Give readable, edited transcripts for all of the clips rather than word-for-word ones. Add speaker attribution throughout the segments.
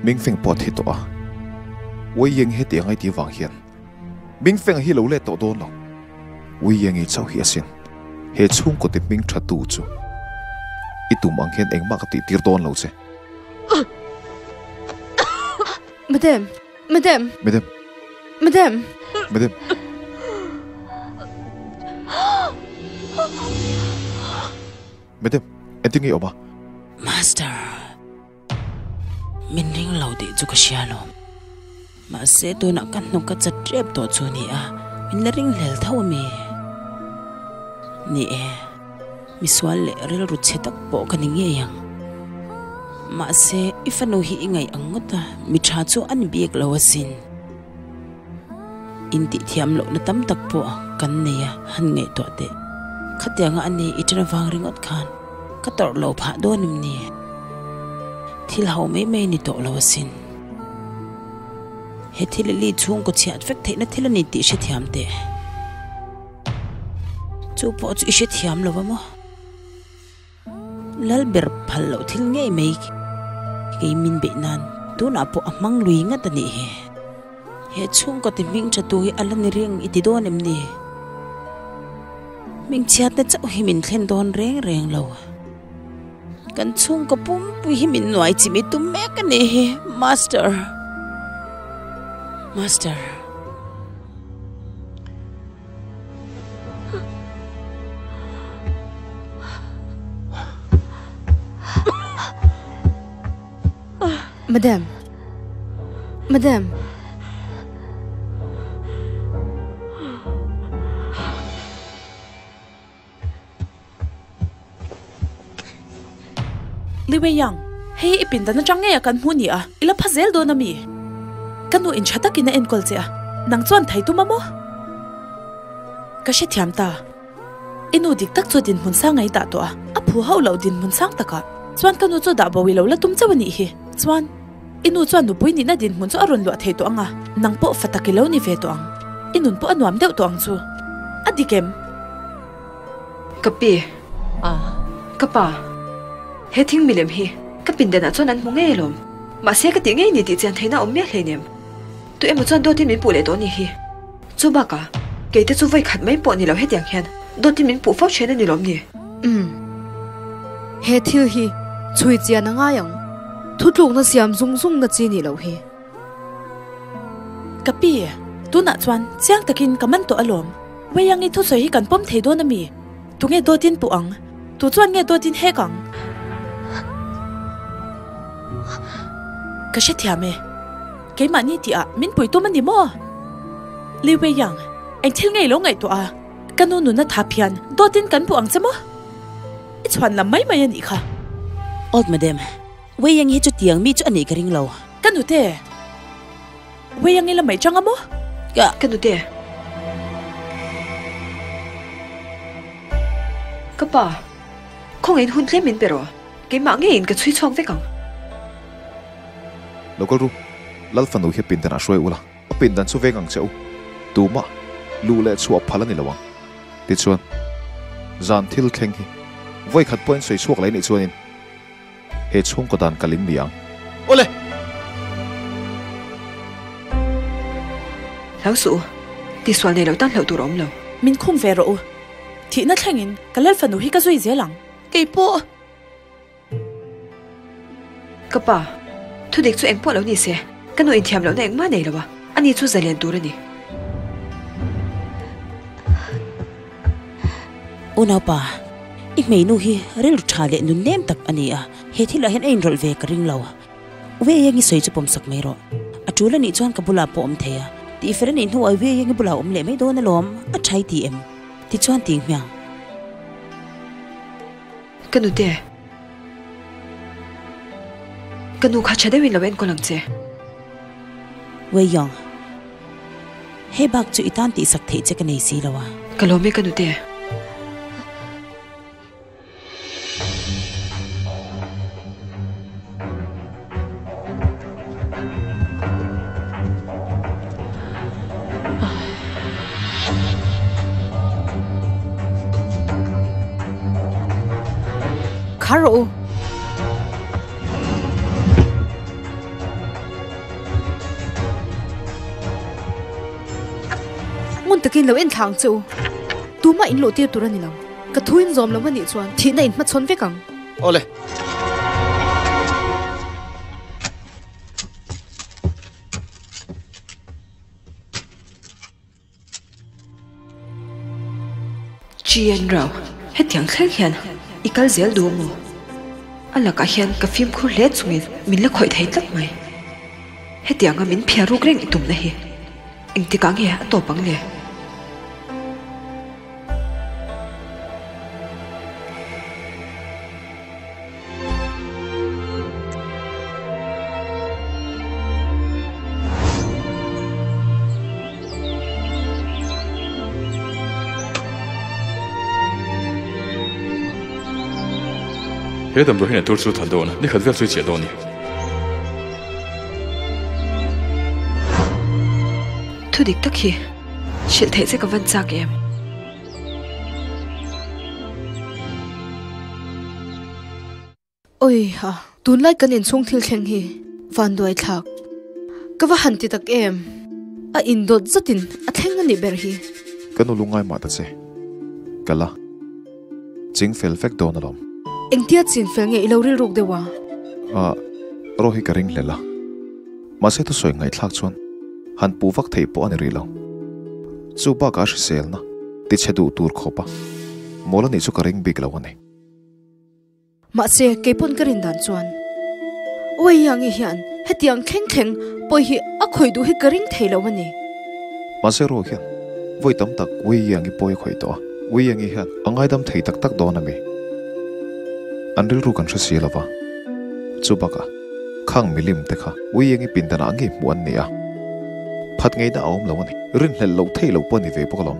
Speaker 1: Mingfeng pawh a thi tawh a, Wei Ying heti ang ai tih vang hian Mingfeng hi lo let tawh dawn lo. Wei Ying i chauh hi asin he chhungkaw ti hming tha tu chu i tum ang hian engmah ka tih tir dawn lo che.
Speaker 2: Madam! Madam!
Speaker 1: Madam!
Speaker 2: Madam!
Speaker 1: Madam! Madam, engtin nge i awm a?
Speaker 3: Master, min ring lo tih chu ka hria alawm. Mahse tunah ka hnuk ka chat tep tawh chu a ni a, min la ring hlel tho a mi? Ni e, misual leh rilru chhe tak pawh ka ni ngei ang. Mahse i fanu hi i ngaih ang ngawt a, mi tha chu a ni bik lo asin. Intihthiam lohna tam tak pawh kan nei a, han ngaihtuah teh. Khatianga a ni i ṭan avang ringawt khan ka tawrh lo phah dawn em ni? Thil ho mai mai a ni tawh lo asin. He thil i li chhungkaw chhiat vek theihna thil a ni tih hrethiam teh. Chu pawh chu i hrethiam lo a maw? Lal ber phal loh thil ngei mai kei min beih nan tunah pawh a hmang lui ngat a nih hi. He chhungkaw ti hming tha tu hi a la ni reng i ti dawn em ni? Hmingchhiatna chauh hi min thlen dawn reng reng lo. Kan chhungkaw pumpui hi min nuai chim i tum mek a nih hi, Master. Master.
Speaker 2: Madam. Madam.
Speaker 4: Li Wei Yang, hei i pindan atang ngei a kan hmu ni a, i la pha zel dawn a mi? Ka nu in tha takin a enkawl che a, nang chuan thei tum a maw? Ka hrethiam ta. I nu dik tak chu dinhmun sang a i dah tawh a, a phu hauh loh dinhmun sang takah chuan ka nu chu dah bo i lo la tum chauh a nih hi. Chuan, i nu chuan nupui nihna dinhmun chu a rawn luah thei tawh ang a, nang pawh fa tak i lo ni ve tawh ang. I nun pawh a nuam deuh tawh ang chu. A dik em?
Speaker 5: Ka pi. Ka pa. He thing milem hi ka pindanah chuan an hmu ngei alawm. Mahse ka tih ngei ni tih chian theihna a awm miah hleinem. Tu emaw chuan dawtin min puh leh tawh a nih hi. Chu bakah, kei te chu vawi khat mai pawh ni lo hetiang hian dawtin min puh fo ṭhen a ni lawm ni?
Speaker 2: Umm. He thil hi chhui chian a ngai ang. Thutlukna siam zung zung na chi nih loh hi.
Speaker 4: Ka pi, tunah chuan chiang takin ka man tawh alawm. Weiangi thusawi hi kan pawm thei dawn a mi? Tunge dawtin puh ang? Tu chuan nge dawtin hek ang? Ka hrethiam e. Keimahni tih ah min pui tum a ni maw? Li Weiyang, eng thil nge i lo ngaihtuah a? Ka nu nuna thap hian dawtin kan puh ang che maw? I chhuan lam mai mai a nih kha.
Speaker 3: Old Madam, Weiyang hi chutiang mi chu a nih ka ring lo.
Speaker 4: Ka nute, Weiyang i la mai chang a maw?
Speaker 3: Ka.
Speaker 5: Ka nute. Ka pa, khawngaih hun tlem min pe rawh. Keimah ngeiin ka chhui chhuak vek ang.
Speaker 1: Lo kal ru, Lal fanu hi pindan ah hruai ula, a pindan chu veng ang che u. Tumah luh leh chhuah phal a ni lo ang. Tichuan, zan thil thleng hi vawi khat pawhin sawi chhuak leh nih chuanin he chhungkaw dan kal in ni ang. Awle!
Speaker 5: Hlau suh u, tisual nei lo tan hlauh tur a awm lo.
Speaker 4: Min khum ve rawh u. Thihna thlengin ka Lal fanu hi ka zui zel ang. Kei pawh.
Speaker 5: Ka pa, thudik chu engpawh lo ni se, ka nu inthiam lohna engmah nei lo a, ani chu zalen tur a ni.
Speaker 3: Unaupa, i hmeinu hi rilru tha leh nun nem tak a ni a, he thilah hian a inrawlh ve ka ring lo. Uieng i sawi chu pawmsak mai rawh. A tul a nih chuan ka bulah pawh awm thei a, tihfel a nih hnuah Uieng i bulah awm leh mai dawn alawm, a tha i ti em? Tichuan ti hmiang.
Speaker 5: Ka nute, ka nu kha tha deuhin lo enkawl ang che.
Speaker 3: Wei Yong, hei bak chu i tan tihsak theih che ka nei si lo a.
Speaker 5: Ka lawm e ka nute.
Speaker 2: Khar rawh u. Ngun takin lo en thlang che u. Tumah in luh tir tur a ni lo. Ka thu in zawm lo a nih chuan thihna in hmachhawn vek ang.
Speaker 1: Awle.
Speaker 5: Chian Rao, hetiang thleng hian i kal zel duh maw? A lakah hian ka fimkhur hle chungin min la khawih thei tlat mai. Hetianga min phiar ruk reng i tumna hi engtikah nge a tawp ang le?
Speaker 6: He damdawi hian a tur chu that dawn a, ni khat vel chu i chiah dawn a ni.
Speaker 5: Thu dik tak hi hrilh theih che ka van chak em?
Speaker 2: Oi ha, tunlai kan inchhung thil thleng hi vanduai thlak. Ka va han ti tak em? A indawt zatin a thleng a nih ber hi.
Speaker 1: Ka nu lungngai mah ta che. Ka la ching fel vek dawn alawm.
Speaker 2: Engtia chin fel nge i lo rilruk deuh a?
Speaker 1: Ah, rawh hi ka ring hlel a. Mahse thusawi ngaihthlak chuan han puh vak theih pawh a ni rih lo. Chu bakah a hriselna tichhe duh tur khawpa mawl a nih chu ka ring bik lo a ni.
Speaker 2: Mahse keipawn ka rin dan chuan Uaiiangi hian hetiang thleng thleng pawh hi a khawih duh hi ka ring thei lo a ni.
Speaker 1: Mahse ruah hian vawi tam tak Uaiiangi pawi a khawih tawh a, Uaiiangi hian a ngaidam thei tak tak dawn a mi. An rilru kan hre si lo va, chu bakah khang milim te kha Uiiangi pindanah ngei hmuh an ni a, phat ngeina a awm lo a ni. Rinhlelh loh theih loh pawh a ni ve bawk alawm.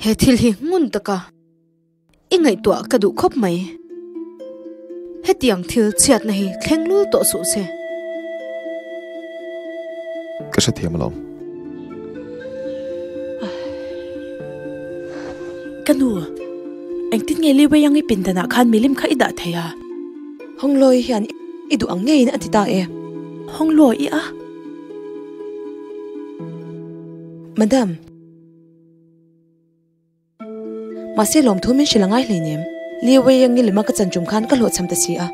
Speaker 2: He thil hi ngun taka i ngaihtuah ka duh khawp mai. Hetiang thil chhiatna hi thleng lul tawh suh se.
Speaker 1: Ka hrethiam alawm.
Speaker 4: Ka nu, engtin nge Liwei-ang i pindanah khan milim kha i dah thei a?
Speaker 7: Hawnglawi hian i duh ang ngeiin a ti ta e.
Speaker 4: Hawnglawi a?
Speaker 7: Madam. Mahse lawmthu min hrilh a ngai hleinem. Li Wei-ang i lema ka chan tum khan ka hlawhchham ta si a.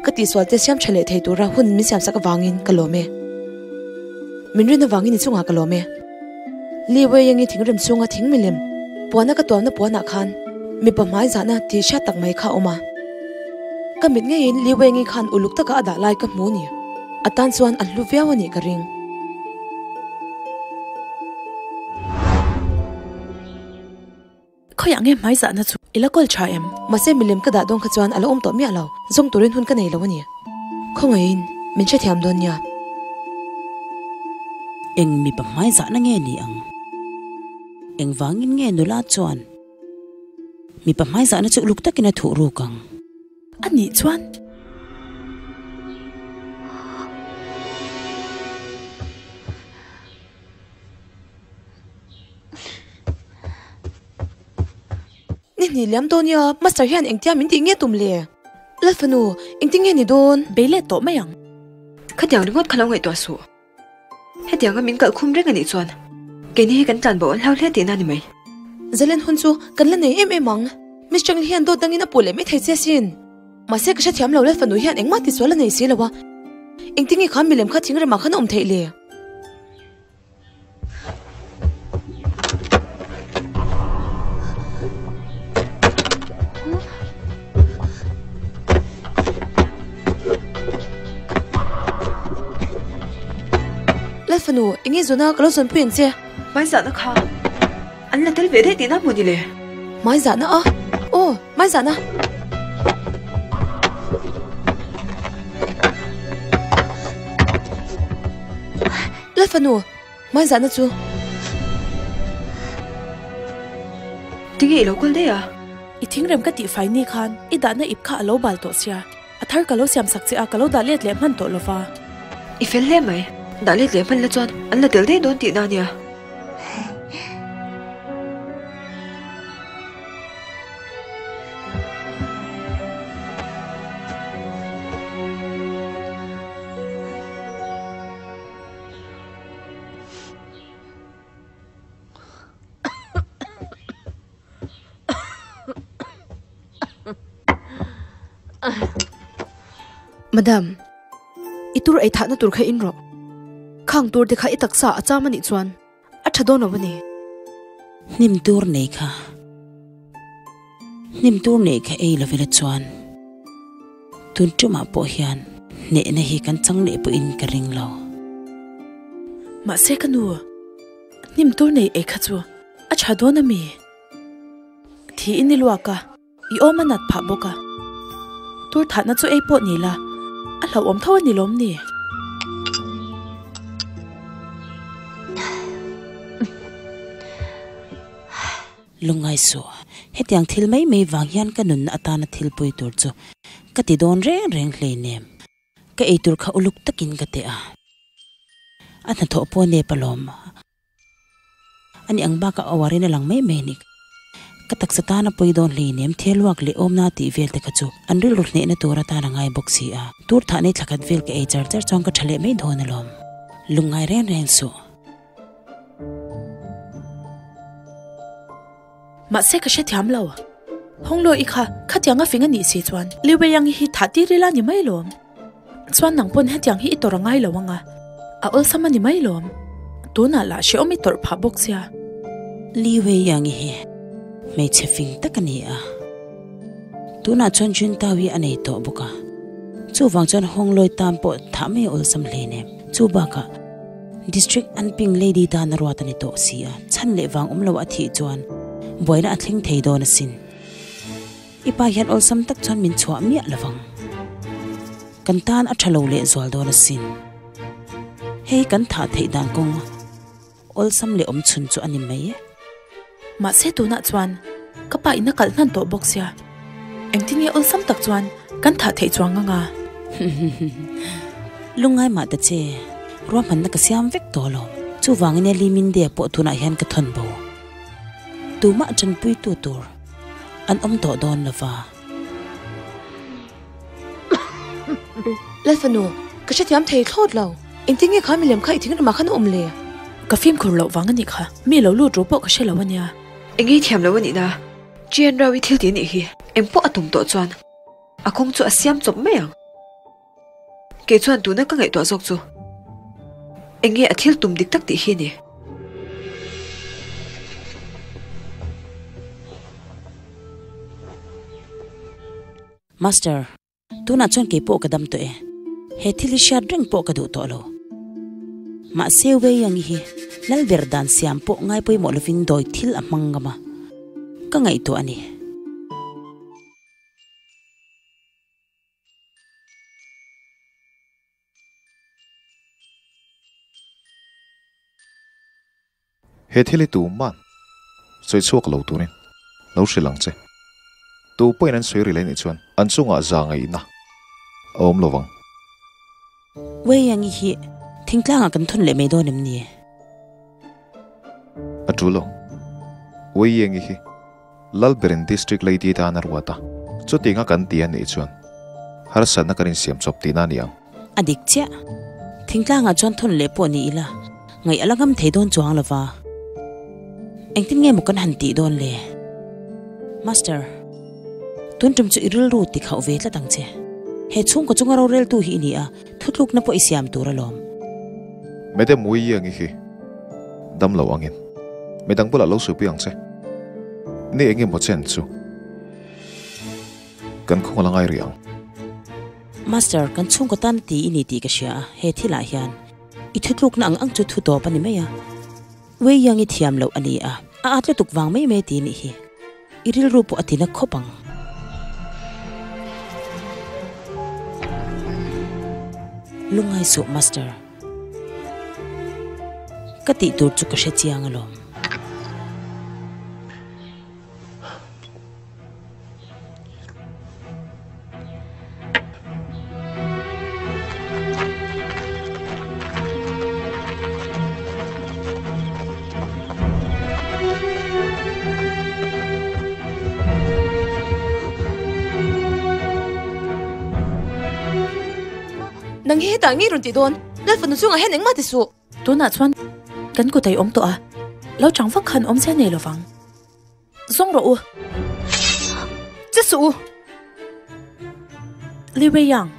Speaker 7: Ka tihsual te siam tha leh thei tura hun min siamsak avangin ka lawm e. Min rin avangin i chungah ka lawm e. Li Wei-ang i thingrem chhunga thing milem puana ka tuamna puanah khan mipa hmai zahna tih hriat tak mai kha a awm a. Ka mit ngeiin Li Wei-ang i khan uluk taka a dah lai ka hmu ni. A tan chuan a hlu viau a nih ka ring.
Speaker 4: Khawiah nge hmai zahna chu i la kawl tha em?
Speaker 7: Mahse milem ka dah dawn kha chuan a la awm tawh miah lo, zawng turin hun ka nei lo a ni. Khawngaihin, min hrethiam dawn nia.
Speaker 3: Eng mipa hmai zahna nge ni ang? Engvangin nge nula chuan mipa hmai zahna chu uluk takin a thuh ruk ang?
Speaker 4: A nih chuan.
Speaker 7: Ni hnih liam dawn nia, Master hian engtia min tih nge tum le? Lalfanu, engtin nge ni dawn?
Speaker 4: Bei let tawh mai ang.
Speaker 5: Khatiang ringawt kha lo ngaihtuah suh. Hetianga min kalh khum reng a nih chuan keini hi kan tlan bo an hlau hle tihna a ni mai.
Speaker 7: Zalen hun chu kan la nei em em ang. Miss Changli hian dawt dangin a puh leh mai thei che asin. Mahse ka hrethiam lo Lalfanu hian engmah tisual a nei si lo a. Engtin nge kha milem kha thingremah khan a awm theih le? Lalfanu, eng nge zawn a, ka lo zawn pui ang che.
Speaker 5: Hmai zahna kha an la tel ve daih tihna hmu ni le.
Speaker 7: Hmai zahna a? Aw, hmai zahna. Lalfanu, hmai zahna chu.
Speaker 5: Tinge i lo kal daih a?
Speaker 4: I thingrem ka tihfai ni khan i dahna ip kha a lo bal tawh sia, a thar ka lo siam sak che a, ka lo dah let leh hman tawh lova.
Speaker 5: I fel hle mai, dah let leh hman la chuan an la tel daih dawn tihna ania.
Speaker 2: Madam, i tur ei thahna tur kha in rawh. Khang tur te kha i taksa a cham anih chuan a tha dawn lo a ni.
Speaker 3: Hnim tur nei kha. Hnim tur nei kha ei lovila chuan tun tumah pawh hian hnehna hi kan chang leh pawhin ka ring lo.
Speaker 4: Mahse ka nu, hnim tur nei ei kha chu a tha dawn a mi? Thi in i luak a. I awm a nat phah bawk a, tur thatna chu ei pawh ni la, a hlauhawm tho a ni lawm ni?
Speaker 3: Lungngai suh, hetiang thil mai mai vang hian ka nunna atana thil pui tur chu ka ti dawn reng reng hleinem. Ka eitur kha uluk takin ka teh a, a hnathawh pawh nep alawm. Ani ang bakah a uarin a lang mai mai a ni. Ka taksa tan a pawi dawn hleinem, thialuak leh awmna tih vel te kha chu an rilru hnehna tur atan a ngai bawk si a. Tur thah nei thlakhat vel ka ei char char chuan ka tha leh mai dawn alawm. Lungngai reng reng suh.
Speaker 4: Mahse ka hrethiam lo. Hawnglo i kha khatiang a fing a nih si chuan Liweiang hi thah tir ila ni mai lawm. Chuan nang pawn hetiang hi i tawrh a ngai lo ang a, a awlsam a ni mai lawm. Tunah lah hrehawm i tawrh phah bawk sia.
Speaker 3: Li Weiang-i hi hmeichhe fing tak a ni a, tunah chuan Juntao hi a nei tawh bawk a, chuvang chuan Hawnglawi tan pawh thah mai a awlsam hlein em. Chu bakah District Anping Lady tan a ruat a ni tawh si a, chhan leh vang awm lo a thih chuan buaina a thleng thei dawn asin. I pa hian awlsam tak chuan min chhuah miah lo vang. Kan tan a tha lo leh zual dawn asin. Hei kan thah theih dan kawng awlsam leh awm chhun chu a ni mai e.
Speaker 4: Mahse tunah chuan ka pa in a kalh hnan tawh bawk sia. Engtin nge awlsam tak chuan kan thah theih chuang ang a?
Speaker 3: Lungngai mah ta che, ruahmanna ka siam vek tawh lo. Chuvangin e Lee Min-dae pawh tunah hian ka thawn bo. Tumah tanpuitu tur an awm tawh dawn lo va.
Speaker 7: Lalfanu, ka hrethiam thei thlawt lo. Engtin nge kha milem kha i thing ramah khan a awm le?
Speaker 4: Ka fimkhur loh vang a nih kha. Mi lo lut ru pawh ka hre lo a nia.
Speaker 5: Eng ei thiam lo a nih na? Chian rau i thil ti a nih hi. Eng pawh a tum tawh chuan a kawng chu a siam chawp mai ang. Kei chuan tuna ka ngaihtuah zawk chu eng nge a thil tum dik tak tih hi a ni.
Speaker 3: Master, tunah chuan kei pawh ka dam tawh e. He thil hi hriat reng pawh ka duh tawh lo. Mahse Wei Yang hi lal ber dan siam pawh ngai pawimawh lovin dawi thil a hmang ngam a, ka ngaihtuah a ni.
Speaker 1: He thil hi tuman sawi chhuak lo turin lo hrilh ang che. Tu pawhin an sawi ri leh nih chuan an chungah za ngaihna a awm lo vang.
Speaker 3: Wei Yang hi thingtlangah kan thawn leh mai dawn em ni?
Speaker 1: A tul lo. Wei Yang hi Lalberin District Lady tan a ruat a, chutinga kan ti a nih chuan harsatna kan insiam chawp tihna a ni ang.
Speaker 3: A dik chiah. Thingtlangah chuan thawn leh pawh ni ila, ngaih a la ngam thei dawn chuang lova. Engtin nge maw kan han tih dawn le? Master, tun tum chu i rilru ti khauh ve tlat ang che. He chhungkaw chunga roreltu hi i ni a, thutlukna pawh i siam tur alawm.
Speaker 1: Madam Wei Yang-i hi dam lo angin midang bulah lo suipui ang che. Ni eng emaw chen chu kan khung a la ngai rih ang.
Speaker 3: Master, kan chhungkaw tan a ti i ni tih ka hria a, he thilah hian i thutlukna ang ang chu thu tawp a ni mai a. Wei Yang i thiam loh a ni a, a at lutuk vang mai mai ti nih hi. I rilru pawh a tina khawp ang. Lungngai suh Master. Ka tih tur chu ka hre chiang alawm.
Speaker 7: Nang hi hetah ngei rawn tih dawn, Lalfanu chungah hian engmah ti suh.
Speaker 4: Tunah chuan kan kut a i awm tawh a, lo chang vak khan awm che nei lovang. Zawng rawh u.
Speaker 2: Che suh u.
Speaker 4: Li Wei Yang,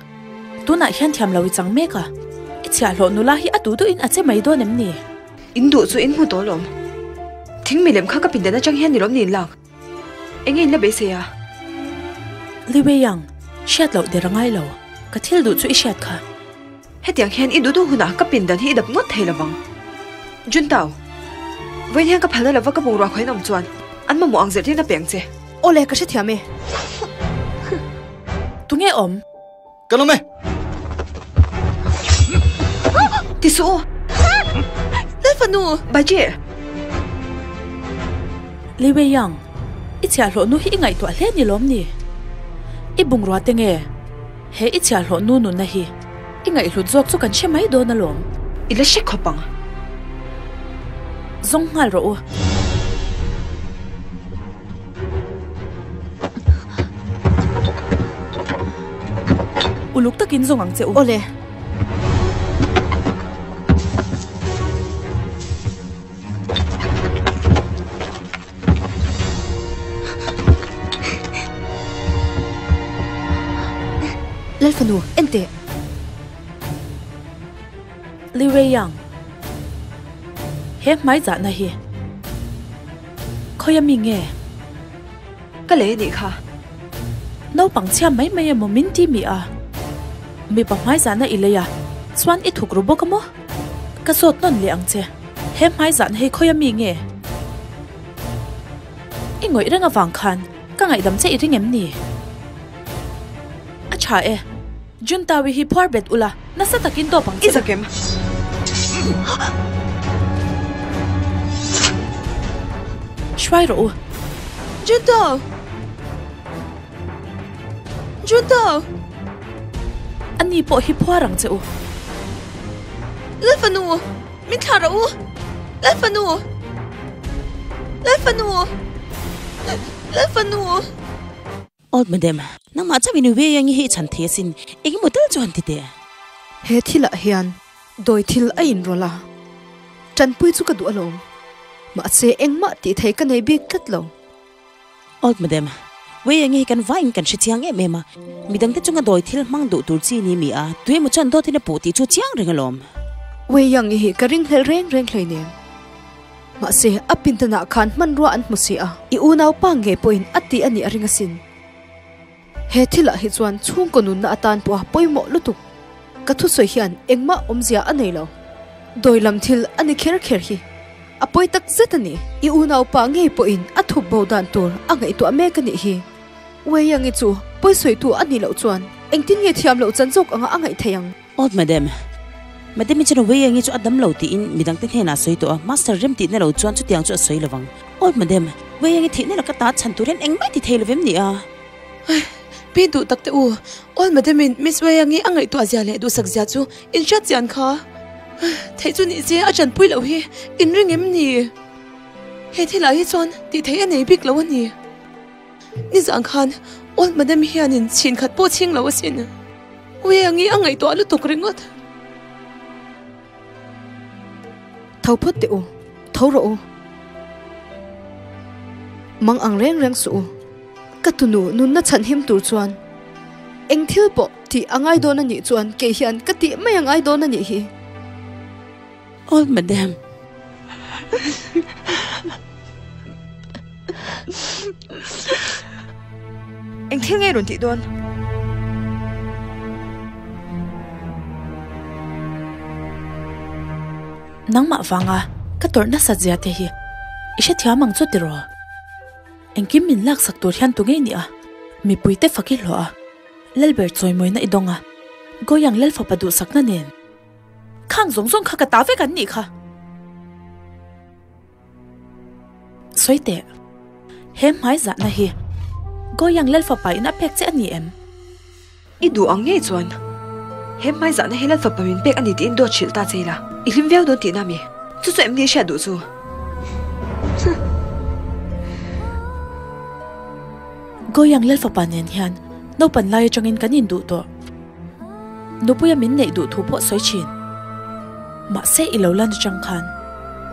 Speaker 4: Tunah hian thiam lo i chang mek a, i chhiahhlawh nula hi a duh duhin a che mai dawn em ni?
Speaker 5: In duh chu in hmu tawh alawm. Thing milem kha ka pindan atang hian ni lawm ni in lak? Enge in la beisei a?
Speaker 4: Li Wei Yang, hriat loh der a ngai lo. Ka thil duh chu i hriat kha.
Speaker 5: Hetiang hian i duh duh hunah ka pindan hi i dap ngawt thei lovang. Juntau, vawiin hian ka phalna lova ka bungrua khawiin awm chuan an mamawh ang zirtirna pe ang che.
Speaker 2: Awle, ka hrethiam e.
Speaker 4: Tunge awm?
Speaker 8: Kan awm e!
Speaker 5: Ti suh u!
Speaker 7: Lalfanu!
Speaker 5: Baji!
Speaker 4: Li Wei Yang, i chhiahhlawh nu hi i ngaihtuah hle ni lawm ni? I bungrua te nge? He i chhiahhlawh nu nunna hi i ngaihhlut zawk chu kan hre mai dawn alawm.
Speaker 5: I la hre khawp ang.
Speaker 4: Zawng nghal rawh u. Uluk takin zawng ang che u.
Speaker 2: Awle. Lalfanu, en teh.
Speaker 4: Li Wei Yang, he hmai zahna hi khawi a mi nge?
Speaker 5: Ka lei a nih kha.
Speaker 4: Naupang chhia mai mai emaw min ti mi a? Mipa hmai zahna i lei a, chuan i thuk ru bawk a maw? Ka zawt nawn leh ang che, he hmai zahna hi khawi a mi nge? I ngawih reng avang khan ka ngaihdam che i ring em ni? A tha e, Juntawi hi phuar bet ula, nasa takin tawp ang che u.
Speaker 5: I zakem.
Speaker 4: Hruai rawh u.
Speaker 7: Juntaw! Juntaw!
Speaker 4: Ani pawh hi phuar ang che u.
Speaker 7: Lalfanu! Min thlah rawh u! Lalfanu! Lalfanu! Lalfanu!
Speaker 3: Old madam, nangmah chauh in i wei ang i hi i chhan thei asin, engemaw tal chuan ti teh.
Speaker 2: He thilah hian dawi thil a inrawlh a, tanpui chu ka duh alawm. Mahse engmah tih thei ka nei bik tlat lo.
Speaker 3: Old madam, wei ang i hi kan vaiin kan hre chiang em em a, midangte chunga dawi thil hmang duh tur chi ni mi a, tuemaw chuan dawtin a puh tih chu chiang reng alawm.
Speaker 2: Wei ang i hi ka ringhlelh reng reng hleinem. Mahse, a pindanah khan hmanrua an hmu si a, i unaupa ngei pawhin a tih a nih a ring asin. He thilah hi chuan chhungkaw nunna atan pawha pawimawh lutuk. Ka thusawi hian engmah awmzia a nei lo. Dawi lam thil a ni kher kher hi a pawi tak zet a ni. I unaupa ngei pawhin a thup bo dan tur a ngaihtuah mek a nih hi. Weiangi chu pawisawitu a nih loh chuan engtin nge thiam loh chan zawk anga a ngaih theih ang?
Speaker 3: Old Madam, Madam i chuan Wei Angi chu a dam lo tiin midangte hnenah a sawi tawh a, Master rem tihna lo chuan chutiang chu a sawi lovang. Old Madam, Wei Angi theihna laka ta chhan tur hian engmah ti thei lovem ni a?
Speaker 7: Ai, pi duh tak te u, Old Madam in Miss Wei Angi a ngaihtuah zia leh duhsak zia chu in hriat chian kha. Theih chu nih se a chanpui loh hi in ring em ni? He thilah hi chuan tih theih a nei bik lo a ni. Nizan khan Old Madam hianin chhin khat pawh chhing lo asin. Ui angi a ngaihtuah lutuk ringawt.
Speaker 2: Tho phawt teh u, tho rawh u. Mang ang reng reng suh u. Ka tunu nunna chhan him tur chuan eng thil pawh tih a ngai dawn a nih chuan kei hian ka tih mai a ngai dawn a nih hi.
Speaker 3: Old Madam.
Speaker 5: Eng thil nge rawn tih dawn?
Speaker 4: Nangmah vanga ka tawrh nasat zia te hi i hrethiam ang chu tiraw? Engkim min laksak tur hian tu ngei nia mipuite fak i hlawh a, Lalber chawimawina i dawng a, Goyang Lalfapa duhsakna nen. Khang zawng zawng kha ka ta vek an nih kha. Sawi teh, he hmai zahna hi Goyang Lalfapa in a pek che a ni em?
Speaker 5: I duh ang ngei chuan he hmai zahna hi Lalfapa min pek a ni tiin dawt hrilh ta che ila, i hlim viau dawn tihna mi? Chu chu em ni i hriat duh chu?
Speaker 4: Goyang Lalfapa nen hian naupan lai atangin kan induh tawh. Nupuia min neih duh thu pawh sawi thin. Mahse i lo lan atang khan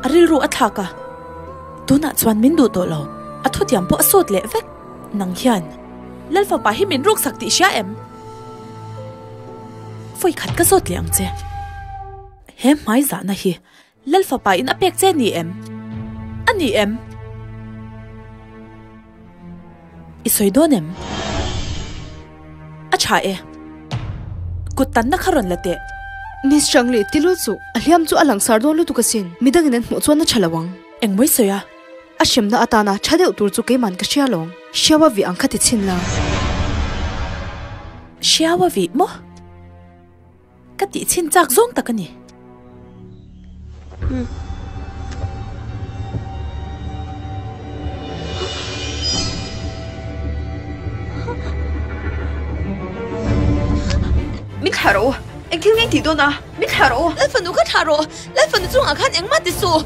Speaker 4: a rilru a thlak a, tunah chuan min duh tawh lo, a thutiam pawh a sawt leh vek. Nang hian Lalfapa hi min ruksak tih hria em? Vawi khat ka zawt leh ang che. He hmai zahna hi Lal fapa in a pek che ni em? A ni em? I sawi dawn em? A tha e. Kut tanna kha rawn la teh.
Speaker 2: Miss Changli, ti lut suh. A hliam chu a langsar dawn lutuk asin. Midangin an hmuh chuan a tha lo ang.
Speaker 4: Engmawi sawi a?
Speaker 2: A hremna atana tha deuh tur chu keiman ka hria lawm. Hriaua vih ang kha ti chhin la.
Speaker 4: Hriaua vih maw? Ka tih chhin chak zawng tak a ni.
Speaker 5: Min thlah rawh u. Eng thil ngei tih dawn a? Min thlah rawh u.
Speaker 7: Lal fanu kha thlah rawh. Lal fanu chungah khan engmah ti suh.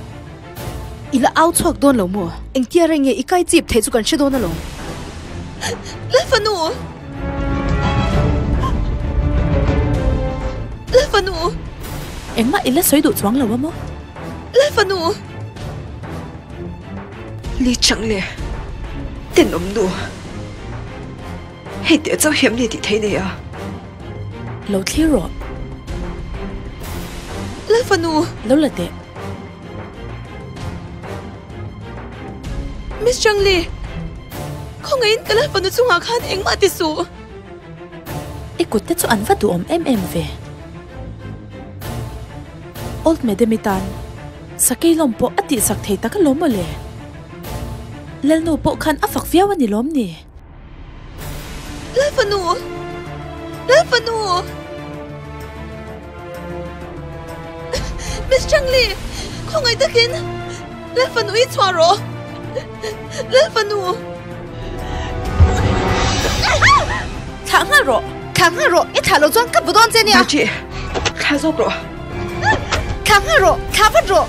Speaker 2: I la au chhuak dawn lo maw? Engtia reng nge i kai chip theih chu kan hre dawn alawm.
Speaker 7: Lal fanu! Lal fanu!
Speaker 4: Engmah i la sawi duh chuang lo a maw?
Speaker 7: Lal fanu!
Speaker 5: Li chang le, tenawm nu. Hei teh chauh hiam ni tih thei nei a.
Speaker 4: Lo thlir rawh.
Speaker 7: Lal fanu!
Speaker 4: Lo la teh.
Speaker 7: Miss Changli, khawngaihin ka lal fanu chungah khan engmah ti suh.
Speaker 4: I kut te chu an va duhawm em em ve. Old Madam-i tan sakei lawm pawh a tihsak thei tak alawm mawle. Lalnu pawh khan a fak viau a ni lawm ni?
Speaker 7: Lal fanu! Lal fanu! Miss Changli, khawngaih takin Lal fanu i chhuah rawh. Lal fanu!
Speaker 4: Thlah nghal rawh!
Speaker 2: Thlah nghal rawh! I thlah lo chuan ka bu dawn che nia!
Speaker 5: Baji, thlah zawk rawh!
Speaker 2: Thlah nghal rawh! Thlah vat rawh!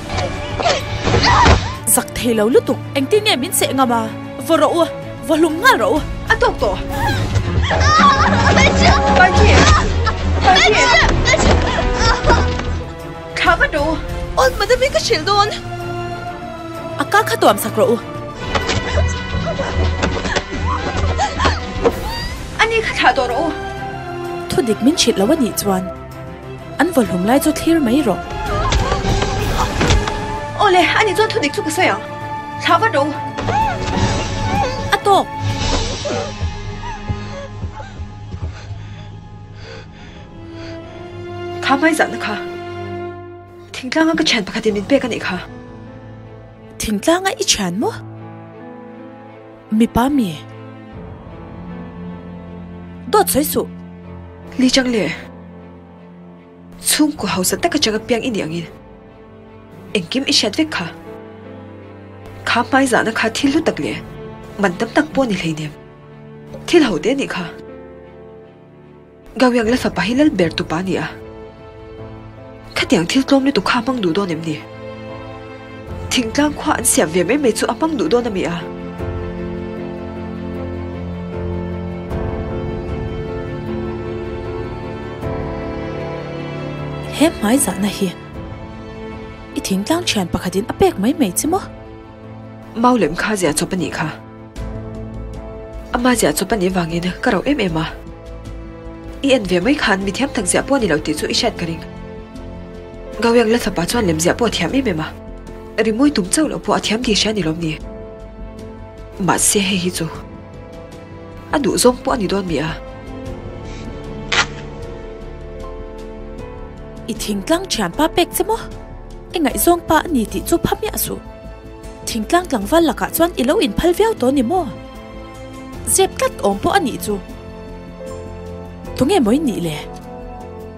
Speaker 4: Zak thei lo lutuk, engtin nge min seh ngam a? Vaw rawh u! Vaw hlum nghal rawh u!
Speaker 5: A tawk tawh! Baji! Baji! Thlah vat rawh u!
Speaker 7: Old Madam-i ka hrilh dawn!
Speaker 4: A ka kha tuam sak rawh u!
Speaker 5: Ani kha thlah tawh rawh u!
Speaker 4: Thudik min hrilh lo a nih chuan an vaw hlum lai chu thlir mai rawh.
Speaker 5: Awle, ani chuan thudik chu ka sawi ang. Thlah vat rawh u.
Speaker 4: A tawk!
Speaker 5: Kha hmai zahna kha thingtlanga ka thian pakhatin min pek a nih kha.
Speaker 4: Thingtlanga i thian maw? Mipa mi? Dawt sawi suh!
Speaker 5: Li chang le, chhungkaw hausa taka changa piang i nih angin. Engkim i hriat vek kha. Kha hmai zahna kha thil hlu tak leh man tam tak pawh a ni hleinem. Thil ho te a nih kha. Gawiang la fapa hi lal ber tupa a ni a. Khatiang thil tlawm lutuk kha a hmang duh dawn em ni? Thingtlang khua an siam ve mai mai chu a hmang duh dawn a mi a?
Speaker 4: He hmai zahna hi I thingtlang thian pakhatin a pek mai mai che maw?
Speaker 5: Mau lem kha ziah chawp a nih kha. Ama ziah chawp a nih vangin ka rauh em em a. I en ve mai khan mi thiam tak ziah pawh a ni lo tih chu i hriat ka ring. Gawiang la fapa chuan lem ziah pawh a thiam em em a. Rimawi tum chauh loh pawh a thiam tih hria a ni lawm ni? Mahse hei hi chu a duh zawng pawh a ni dawn mi a.
Speaker 4: I thingtlang thianpa pek che maw? I ngaihzawng pa a ni tih chu pha miah suh. Thingtlang tlangval lakah chuan i lo inphal viau tawh ni maw? Zep tlat awm pawh a nih chu. Tunge maw i nih le?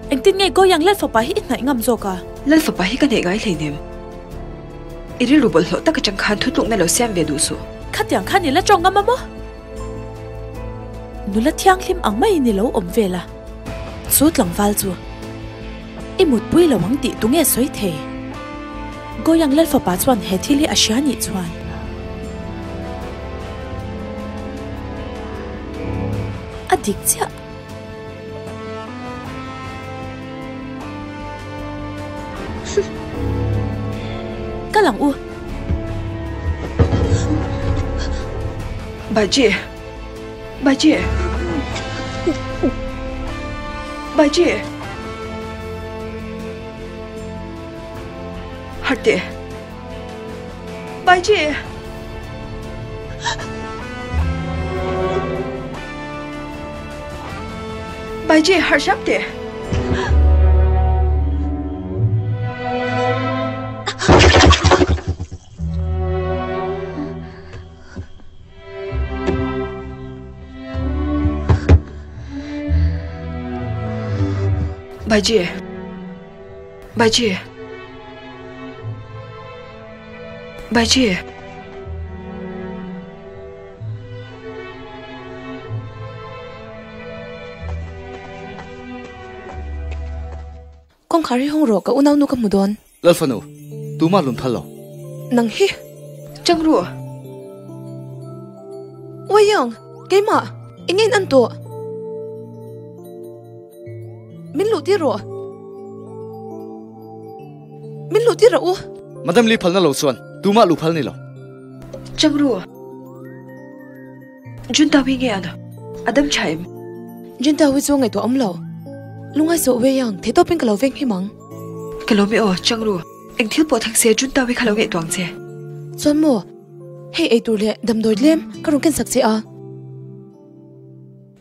Speaker 4: Engtin nge Goyang Lal fapa hi i hnaih ngam zawk a?
Speaker 5: Lal fapa hi ka hnaih ngai hleinem. I rilru bawlhhlawh tak atang khan thutlukna lo siam ve duh suh.
Speaker 4: Khatiang khan i la tawng ngam a maw? Nula thianghlim ang maiin i lo awm vel a. Chu tlangval chu i mutpui lo ang tih tunge sawi thei? Goyang Lal fapa chuan he thil hi a hria nih chuan. A dik chiah. Kal ang u.
Speaker 5: Baji. Baji. Baji. Harh teh. Baiji! Baiji, harh hram teh. Baiji! Baiji! Baiji!
Speaker 7: Kawngkhar hi hawng rawh ka unau nu ka hmu dawn.
Speaker 8: Lalfanu, tumah lun phal lo.
Speaker 7: Nang hi.
Speaker 5: Chang ru.
Speaker 7: Uaiang, keimah, eng nge in an tawh? Min luh tir rawh. Min luh tir rawh u.
Speaker 8: Madam Lee phalna lo chuan tumah luh phal ni lo.
Speaker 5: Chang ru. Junta wi nge an? A dam tha em?
Speaker 7: Junta wi chu ngaihtuah awm lo. Lungai sawh ve ang, thei tawpin ka lo veng him ang.
Speaker 5: Ka lo mi aw, Chang ru. Eng thil pawh thang se Junta wi kha lo ngaihtuah ang che.
Speaker 7: Chuan maw, hei ei tur leh damdawi tlem ka rawn ken sak che a.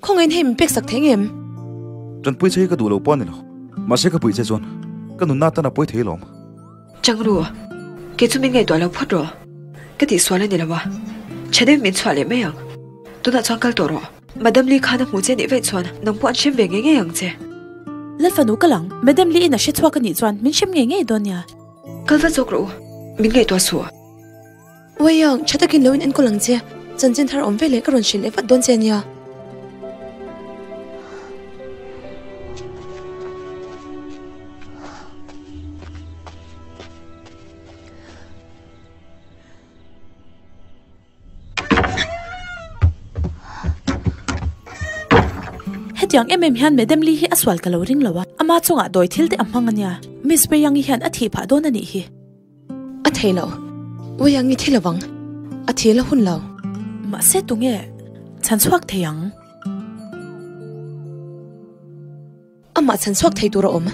Speaker 7: Khawngaiin hei min pek sak thei ngem?
Speaker 9: Tanpui che hi ka duh lo pawh a ni lo. Mahse ka puih che chuan ka nunna atan a pawi thei alawm.
Speaker 5: Chang ru, kei chu min ngaihtuah lo phawt rawh. Ka tihsual a ni lo a, tha deuh min chhuah leh mai ang. Tunah chuan kal tawh rawh. Madam Lee khan a hmuh che nih vaih chuan nang pawh an hrem ve ngei ngei ang che.
Speaker 4: Lalfanu ka lang, Madam Lee in a hre chhuak a nih chuan min hrem ngei ngei dawn nia.
Speaker 5: Kal vat zawk rawh u, min ngaihtuah suh.
Speaker 7: Uaiang, tha takin lo in enkawl ang che. Chanchin thar awm veleh ka rawn hrilh leh vat dawn che a nia.
Speaker 4: Hetiang em em hian Madam Lee hi a sual ka lo ring lo a, ama chungah dawi thil te a hmang a nia. Miss Wei-Yang-i hian a thih phah dawn a nih hi.
Speaker 7: A thei lo. Uiang i thi lovang. A thi la hun lo.
Speaker 4: Mahse tunge chhan chhuak thei ang?
Speaker 7: Amah chhan chhuak thei tur a awm.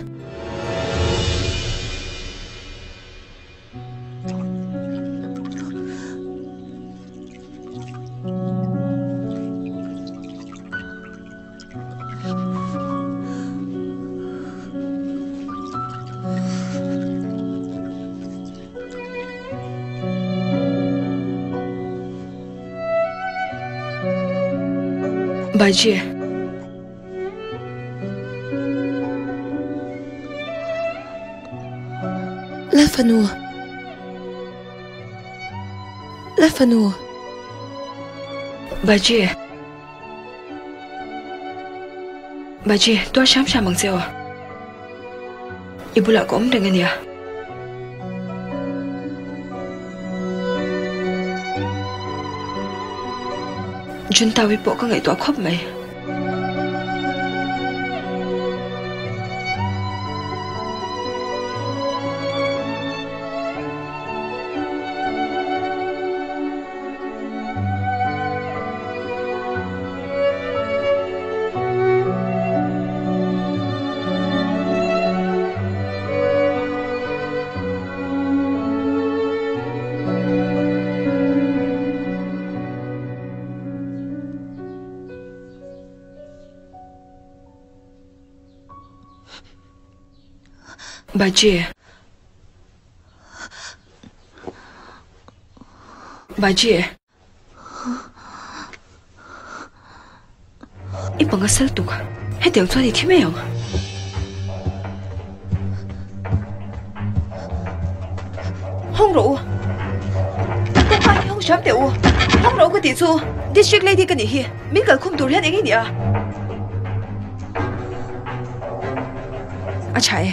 Speaker 5: Baiji.
Speaker 7: Lalfanu. Lalfanu.
Speaker 5: Baiji. Baji, tuar hram hram ang che aw. I bulah ka awm reng a nia. Juntawi pawh ka ngaihtuah khawp mai. Baji. Baji. I panga sal tuk. Hetiang chuan i thi mai ang. Hawng rawh u. Kawngka hi hawng hram teh u. Hawng rawh u ka tih chu District Lady ka nih hi. Min kalkhum tur hian eng i nia? A tha e.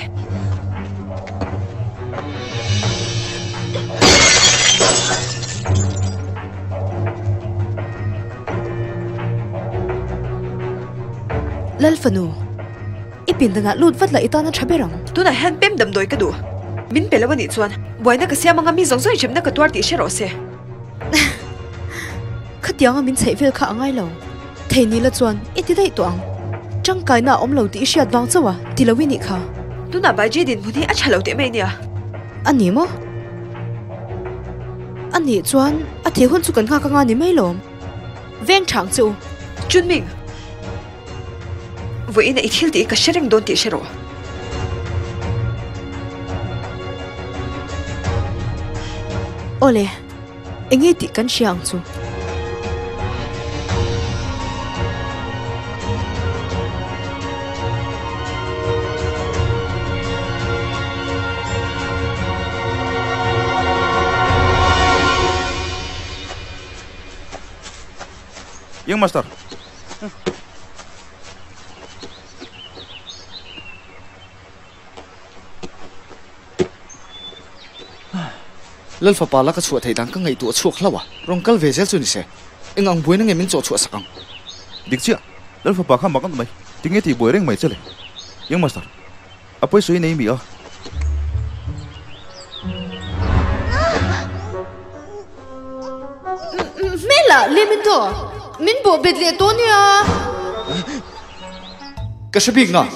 Speaker 2: Lal fanu, i pindanah lut vat la i tan a tha ber ang.
Speaker 5: Tunah hian pem damdawi ka duh. Min pe lo a nih chuan buaina ka siam anga mi zawng zawng inhremna ka tuar tih hre rawh se.
Speaker 2: Khatianga min chheih vel kha a ngai lo. Thei ni la chuan i ti daih tawh ang. Tangkaina a awm lo tih i hriat vang chauh a, ti lo i nih kha.
Speaker 5: Tunah Baiji dinhmun hi a tha lo teh mai nia.
Speaker 2: A ni maw? A nih chuan a thih hun chu kan nghak anga ni mai lawm. Veng thang che u.
Speaker 5: Chunming, vawiin a i thil tih hi ka hre reng dawn tih hre rawh.
Speaker 2: Awle, enge tih kan hria ang chu.
Speaker 9: Young Master.
Speaker 8: Lal fapa la ka chhuah theih dan ka ngaihtuah chhuak hlauh a, rawn kal ve zel chu ni se. Eng ang buaina nge min chawh chhuah sak ang?
Speaker 9: Dik chiah, Lal fapa kha mak an mai. Tinge tih buai reng mai che le? Young Master, a pawisawi nei mi a?
Speaker 2: Hmela, Lemento, min bawh bet leh tawh nia.
Speaker 8: Ka hre bik na.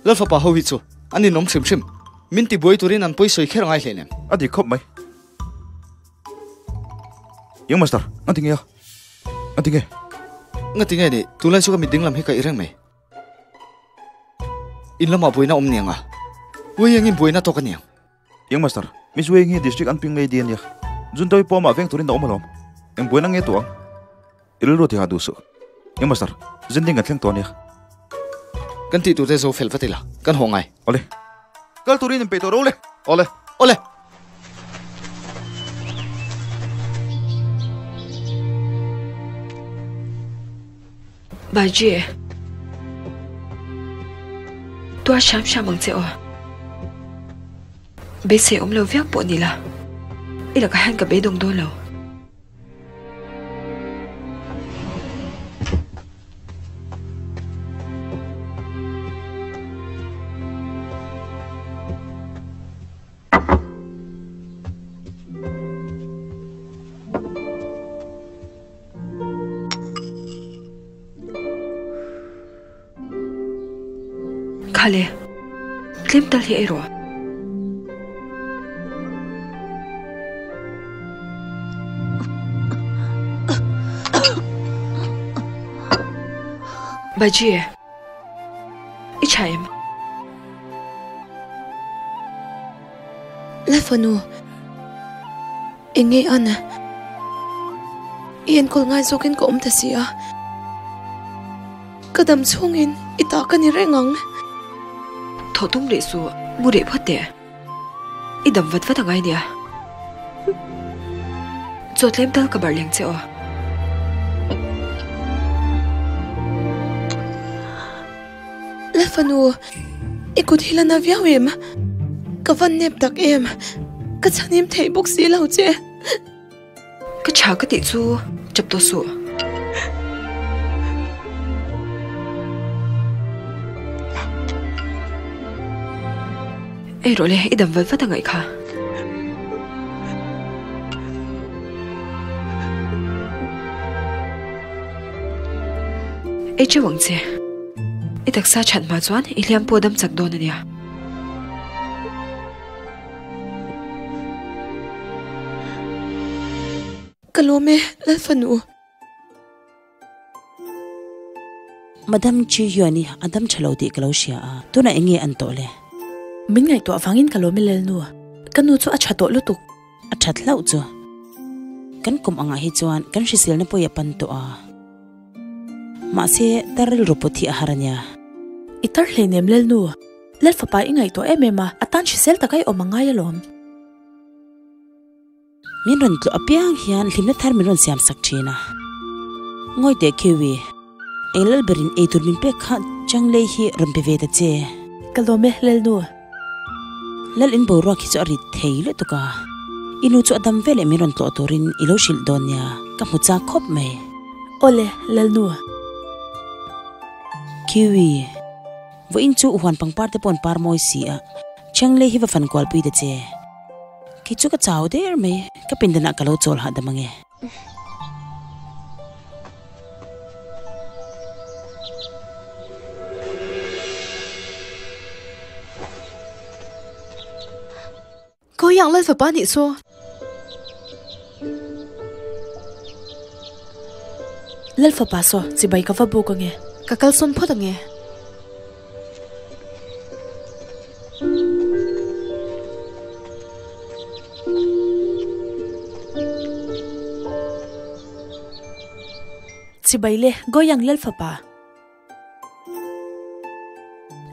Speaker 8: Lal fapa ho hi chu an inawm hrim hrim. Min tibuai turin an pawisawi kher ngai hleinem.
Speaker 9: A dik khawp mai. Young Master, nga tinge a? Nga tinge?
Speaker 8: Nga tinge ni, tunlai chu ka mit dinglam hi ka i reng mai. In lamah buaina awm niang a? Wei engin buaina tawk a niang?
Speaker 9: Young Master, Miss Wei hi District an ping lady a nia. Zuntawi pawh amah veng turin a awm alawm. Eng buaina nge tuah ang? I rilru ti ha duh suh. Young Master, zinding kan thleng tawh a nia.
Speaker 8: Kan tih tur te zo fel vat ila, kan haw ngai.
Speaker 9: Awle. Kal turin inpeih tawh ro le.
Speaker 8: Awle. Awle.
Speaker 5: Baji, tuar hram hram ang che aw. Beisei awm lo viau pawh ni la, i lakah hian ka beidawng dawn lo. Khale, tlem tal hi ei rawh. Baji, i tha em?
Speaker 7: La fanu, eng nge an? I enkawl ngai zawkin ka awm ta si a. Ka dam chhungin i ta ka ni reng ang.
Speaker 5: Thawh tum rih suh, mu rih phawt teh. I dam vat vat angai nia. Chaw tlem tal ka barh leng che aw.
Speaker 7: La fanu, i kut hi la na viau em? Ka van nep tak em? Ka chhanim theih bawk si lo che.
Speaker 5: Ka tha ka tih chu chap tawh suh. Ei rawh le, i dam vat vat a ngaih kha. Ei cheu ang che. I taksa chhan hma chuan i hliam pawh dam chak dawn a nia.
Speaker 7: Ka lawm e, Lalfanu.
Speaker 3: Madam Chi hian i a dam tha lo tih ka lo hria a, tunah eng nge an tawh le?
Speaker 4: Min ngaihtuah vangin ka lawm e Lalnu, ka nu chu a tha tawh lutuk.
Speaker 3: A that hlauh chu. Kan kum angah hi chuan kan hriselna pawh i a pan tawh a. Mahse, tar rilru pawt hi a har a nia.
Speaker 4: I tar hleinem Lalnu, Lal fapa i ngaihtuah em em a, a tan hrisel taka i awm a ngai alawm.
Speaker 3: Min rawn tlawh apiang hian hlimna thar min rawn siam sak thin a. Ngawi teh Kiwi, eng lal berin eitur min pek kha Changlei hi rawn pe ve ta che.
Speaker 4: Ka lawm e, Lalnu.
Speaker 3: Lal in boruak hi chu a rit thei lutuk a, i nu chu a dam veleh min rawn tlawh turin i lo hrilh dawn nia, ka hmu chak khawp mai.
Speaker 4: Awle, Lalnu.
Speaker 3: Kiwi. Vawiin chu huan pangpar te pawh an par mawi si a, Changlei hi va fan kualpui ta che. Kei chu ka chau der mai, ka pindanah ka lo chawl hahdam ange.
Speaker 2: Goyang lal fapa nih chu.
Speaker 4: Lal fapa saw chibai ka va buk ange.
Speaker 2: Ka kalsawn phawt ange.
Speaker 4: Chibai le Goyang lal fapa.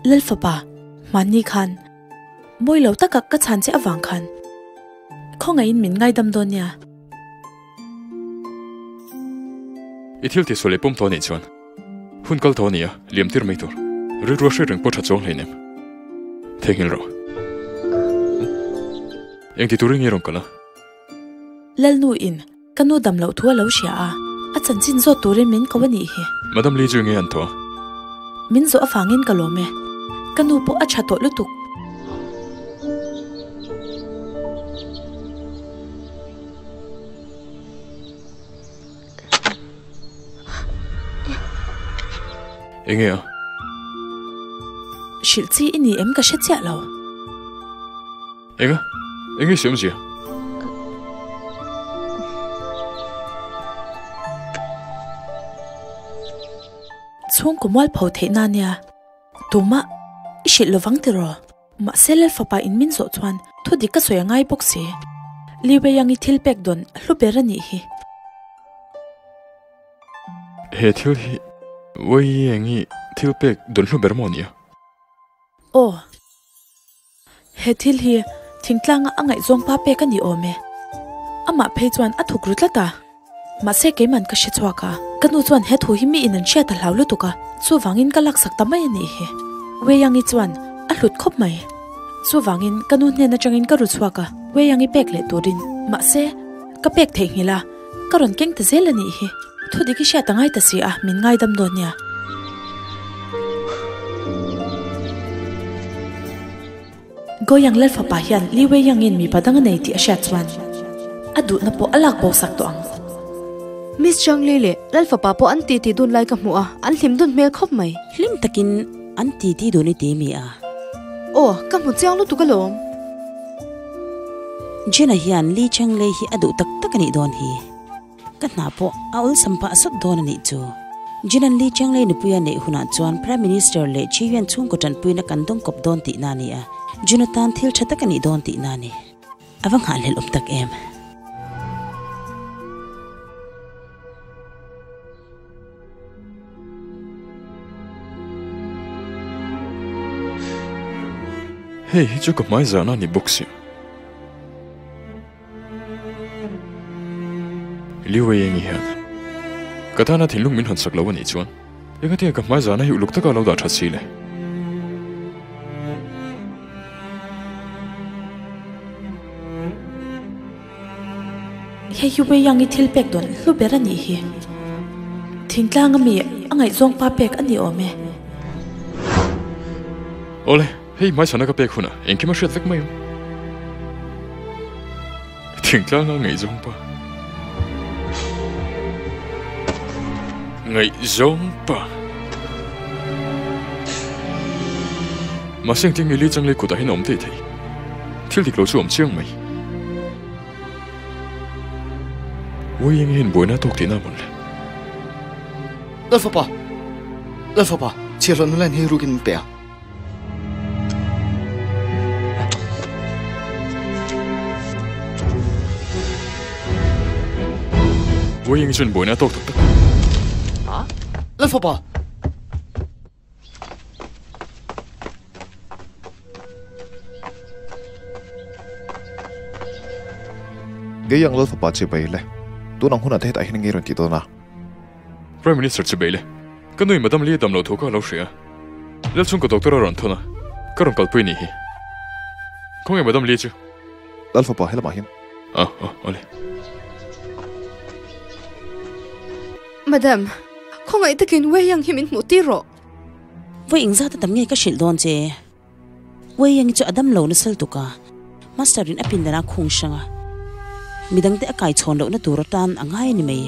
Speaker 4: Lal fapa, mahni khan mawi lo taka ka chhan che avang khan khawngaihin min ngaidam dawn nia.
Speaker 6: I thil tihsual leh pawm tawh anih chuan hun kal tawh a ni a, liam tir mai tur. Rilru a hriat reng pawh tha chuang hleinem. Theihnghilh rawh. Engti turin nge rawn kal a?
Speaker 4: Lalnu in Ka nu dam loh thu a lo hria a, a chanchin zawt turin min ko a nih hi.
Speaker 6: Madam Lee chu nge an thaw a?
Speaker 4: Min zawh avangin ka lawm e. Ka nu pawh a tha tawh lutuk.
Speaker 6: Enge a?
Speaker 4: Hrilh chi i ni em ka hre chiah lo.
Speaker 6: Enga? Enge siam zia?
Speaker 4: Chhungkaw mualpho theih na nia. Tumah i hrilh lovang tiraw? Mahse Lal fapa in min zawh chuan thu dik ka sawi a ngai bawk si. Li Weiang i thil pek dawn hlu ber a nih hi.
Speaker 6: He thil hi Weiang i thil pek dawn hlu ber maw nia?
Speaker 4: Aw. He thil hi thingtlanga a ngaihzawng pa pek a ni awm e. Amah phei chuan a thuk ru tlat a. Mahse keiman ka hre chhuak a, ka nu chuan he thu hi mi in an hriat a hlau lutuk a, chuvangin ka laksak ta mai a nih hi. Weiangi chuan a hlut khawp mai. Chuvangin ka nu hnen atangin ka ru chhuak a, Weiangi pek leh turin. Mahse ka pek theihnghilh a, ka rawn keng ta zel a nih hi. Thudik i hriat a ngai ta si a, min ngaidam dawn nia. Goyang Lal fapa hian Li Wei Yang-in mipa dang a nei tih a hriat chuan a duhna pawh a lak bo sak tawh ang.
Speaker 2: Miss Zhang Li leh Lal fapa pawh an titi dun lai ka hmuh a, an hlim dun hmel khawp mai.
Speaker 3: Hlim takin an titi dun i ti mi a?
Speaker 2: Aw, ka hmu chiang lutuk alawm.
Speaker 3: Jenna hian Li Cheng Lei hi a duh tak tak a nih dawn hi. Ka hna pawh a awlsam pah sawt dawn a nih chu. Jinan Li Chenglei nupuia neih hunah chuan Prime Minister leh Chi Yuan chhungkaw tanpuina kan dawng kawp dawn tihna a ni a, Jun atan thil tha tak a nih dawn tihna a ni. A va nghahhlelh awm tak em?
Speaker 6: Hei hi chu ka hmai zahna a ni bawk si. Liu Wei Eng-i hian ka tana thinlung min hawn sak lo a nih chuan engatinge ka hmai zahna hi uluk taka lo dah that si le?
Speaker 4: Hei hi Wei Yang-i thil pek dawn hlu ber a nih hi. Thingtlang ami a ngaihzawng pa pek a ni awm e.
Speaker 6: Awle. Hei hmaichhana ka pek hunah engkim a hriat vek mai ang. Thingtlanga ngaihzawng pa. Ngaihzawng pa. Mahse engtin nge Li Changlei kutah hian a awm thei thei? Thil dik lo chu a awm chiang mai. Uai eng hian buaina a tawk tihna mawn le?
Speaker 8: Lalfapa! Lalfapa! Chhiarhlawh nula in hei rukin min pe a.
Speaker 6: Vawiin chuan buaina a tawk tak tak.
Speaker 8: Lalfapa!
Speaker 1: Ngei ang Lalfapa che bai le. Tun ang hunah te hetah hian ngei rawn tih dawn a.
Speaker 6: Prime Minister che bai le. Ka nui Madam Lee dam loh thu kha a lo hria. Lalchhungkaw doctor a rawn thawn a, ka rawn kalpui nih hi. Khawnge Madam Lee chu?
Speaker 1: Lal fapa helamah hian.
Speaker 6: Ah, ah, awle.
Speaker 2: Madam, khawngaih takin Wei Yang hi min hmuh tir rawh.
Speaker 3: Vawi engzat a tam nge ka hrilh dawn che? Wei Yang chu a dam lo nasal tuk a, Master in a pindan a khung hrang a, midangte a kai chhawn lohna tur atan a ngai a ni mai.